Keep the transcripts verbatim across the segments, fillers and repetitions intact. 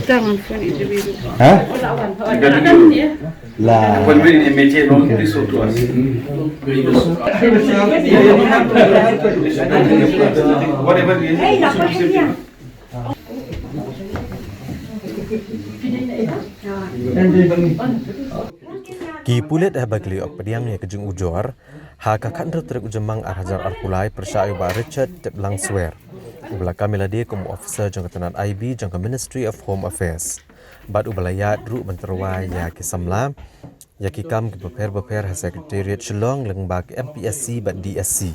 Jangan pun itu. Hah? Lah. Appointment in M H A long, please talk to us. Whatever it is. Ki pulit haba ki la ïoh pdiang ïa ka jingujor ha ka khathynriew tarik u Jymmang ar hajar arphew lai, pyrshah ïa u Bah Richard Tiplang Swer, uba la kam ïa lade kum u officer jong ka tnat I B jong ka Ministry of Home Affairs, bad uba la ïaid ruh ban tyrwa ïa ki samla ïa ki kam kiba pher bapher ha Secretariat Shillong lyngba ka M P S C bad D S C.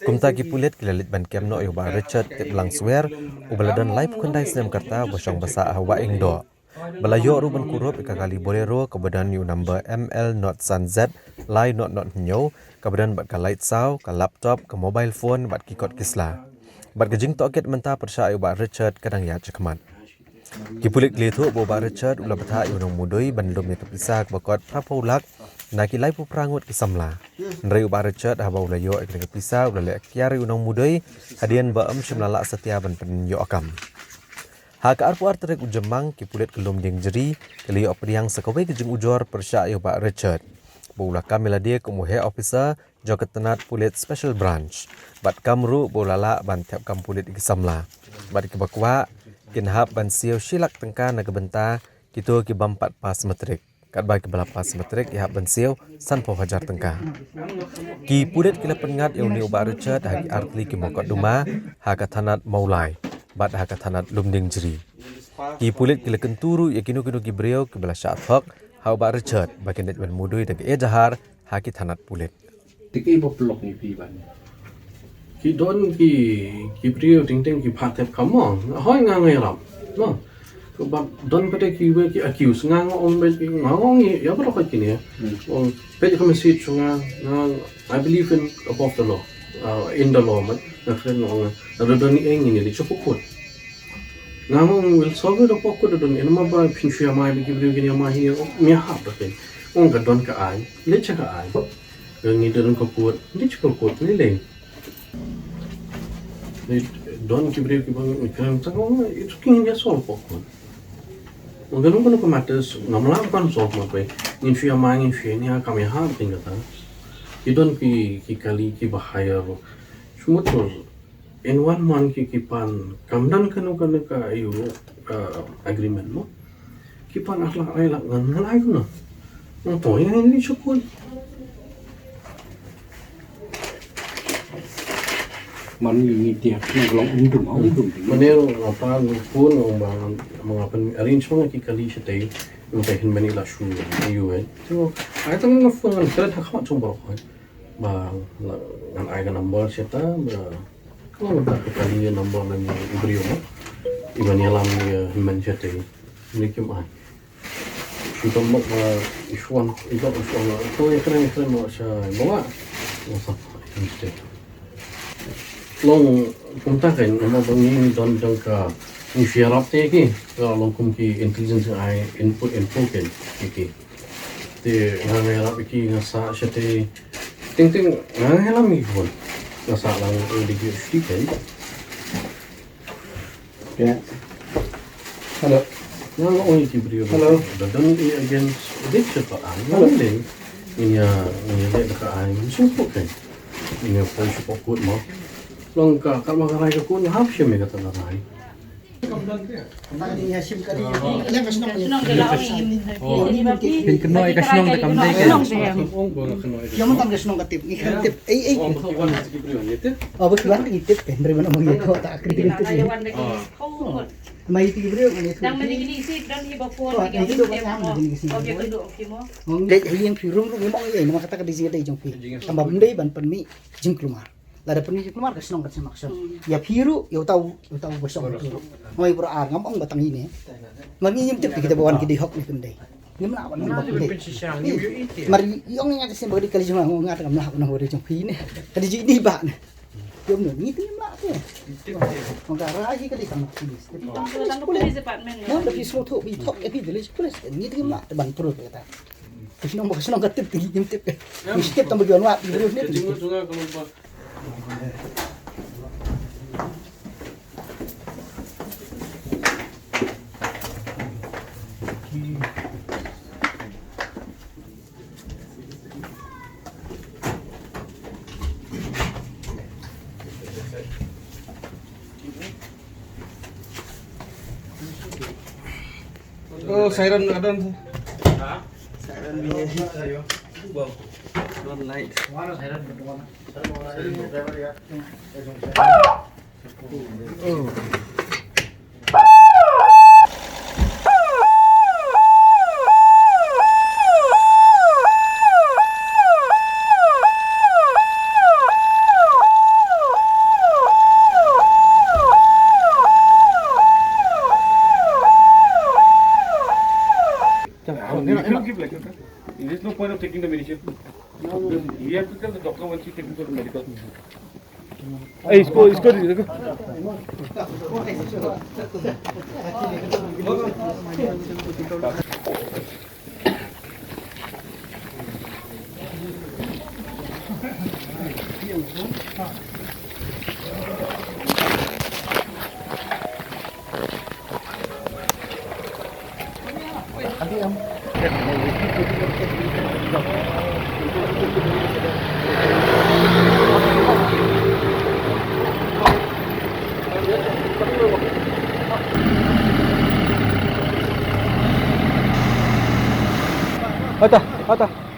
Kumta ki pulit ki la leit ban kem noh ïa u Bah Richard Tiplang Swer, uba la don laiphew khyndai snem ka rta, uba shong ba sah ha Wahingdoh, ba la ïoh ruh ban kurup ïa ka kali Bolero kaba don ïa u number M L not san Z lai not not hynñiew, kaba don bad ka light saw, ka laptop, ka mobile phone bad ki kot ki sla. Bad ka jingtohkit mynta pyrshah ïa u Bah Richard ka dang ïaid shakhmat. Ki pulit ki la ïathuh ba u Bah Richard u la bthah ïa u nongmudui ban lum ïa ka pisa kaba kot phraphew lak na ki laiphew phra ngut ki samla. Hynrei u Bah Richard haba u la ïoh ïa ka pisa u la leh kiar ïa u nongmudui hadien ba ym shym la lah satia ban pynïoh kam. Ha ka arphew ar tarik u Jymmang, ki pulit ka Lumdiengjri ki la ïoh pdiang sa kawei ka jingujor pyrshah ïa u Bah Richard, ba u la kam ïa lade kum u heh officer jong ka tnat pulit Special Branch, bad kam ruh ba u la lah ban thep kam pulit ïa ki samla. Bad kiba kwah kin hap ban siew shi lak tyngka na ka bynta kito ki bym pat pass matrik. Katba kiba la pass matrik ki hap ban siew sanphew hajar tyngka. Ki pulit ki la pynngat ïa une u Bah Richard ha ki artylli ki mukotduma ha ka thanat Mawlai bad ha ka thanat Lumdiengjri. Ki pulit ki la kyntu ruh ïa kino kino ki briew kiba la shah thok ha u Bah Richard ba kin leit ban mudui da ka ejahar ha ki thanat pulit. Te ki ba pynlong ïa phi ban. Ki don ki, ki briew teng teng ki phah thep kam mo. Hooid nga ngai rap. No. Ba don pat ki ba ki accuse nga, nga ong ba ki, nga ong ïa ba ki ne. Ong peit ka message nga, nga, I believe in above the law. Uh, in the law, mat. Nga kren ong nga. Nga don ni eng ni li chapukut. Nga ong we'll solve it hapoh court, don ïa ma ba phin shu ïa mai ba ki briew kin ïa mai hi, ong ïa hap da phin. Ong ka don ka aiñ, leit sha ka aiñ. Ka ngi don ka court, leit sha ka court, lei lei. Don ki briew kiba ngi kren, tang ong it's okay, ngin ïa solve hapoh court. Ong ka nong ka nong ka matters ngam lah ban solve ma phi. Ngin shu ïa mai, ngin shu ïa nia, kam ïa hap phin kata. Ki don ki, ki kali kiba hire. Shu mut In one month ki, ki pan kam don kano kano ka ïa u, uh, agreement mo. Ki pan ar lak lai lak ngan ngan ai kumno. Ngan to ïa ngi shukun. Man ngi ngi tiak ngi long um dum, um dum. Mane ro nga pan phone ong ba ma nga pan arrange ma nga ki kali shatei. Ong te hin mane la shu ïa u eh. So ai tang nga phone ngan kren ha khmat song borok. Ba ngan ai ka number shata ba. Ka long mynta ka kali number lane i briew mo. I ban ïalam ïa hynmen shata i. Ni kim ai. Shu tam bak ba i shuan, i bak i shuan la. Ko ïa kren ïa kren mo sha bawa. Mo sap. Long kumta kan mo ba ngi don jong ka ngi shu ïarap te ki. Ka long kum ki intelligence ai input info ken ki ki. Te nga ngai rap ïa ki nga sah shate. Ting ting nga ngai lam ïa ki khun. Nga sah lang ïa ki shuti kan. Ya. Hello. Nga nga ong ïa ki briew. Hello. Da don ïa against dik sha pa ang. Hello. Nga ong ngin ïa ngin ïa leh da ka ai. Shu pok kan. Ngin ïa poi shu pok kut mo. Long ka ka ma ka rai ka kut nga hap shim ïa ka ta ka rai. Phin kynnoh ïa ka shnong da kam dei ka. Ïa ma tam ka shnong ka tip, ngi khan tip. Ei ei. Oh, ba ki wan ngi tip kan, bri ban ong ïa ko ta kri tip. Ma ïa ki briew ngi tip. Dei ïa phi rum rum ïa ma ong ïa ma kata ka dei jingdei jong phi. Tang ba ym dei ban pynmih jingkulmar. Lada pynmih jingkulmar ka shnong ka shnong ka shnong. Ïa phi ruh, ïa uta u, ïa uta u ba shong ruh. Hoi bro ar ngam ong ba tang ine. Ma ngi ngim tip kita ba wan ki dei hok ne pyn dei. Ngim lah ban ong ba pyn dei. Mar ïa ong ïa ka sien ba ka dei kali jong nga, nga tang ngam lah ban ong ba dei jong phi ne. Ka dei jong i dei ba ne. Ïa ong ne ngi tang ngim lah te. Ong ka rai hi ka dei tang police. Tang police department. Ngam da phi sngewthuh phi thok ïa phi village police. Ngi tang ngim lah te ban proof kata. Ka shnong ba ka shnong ka tip, ka ngim tip. Ngim tip tang ba ki wan wad, ki briew ne. Oh, siren nggak ada. Siren biasa. Don't light. There's no point of taking the medicine. You have to tell the doctor once you take him to the medical. ए, इसको, इसको दे दो। Ata, ata.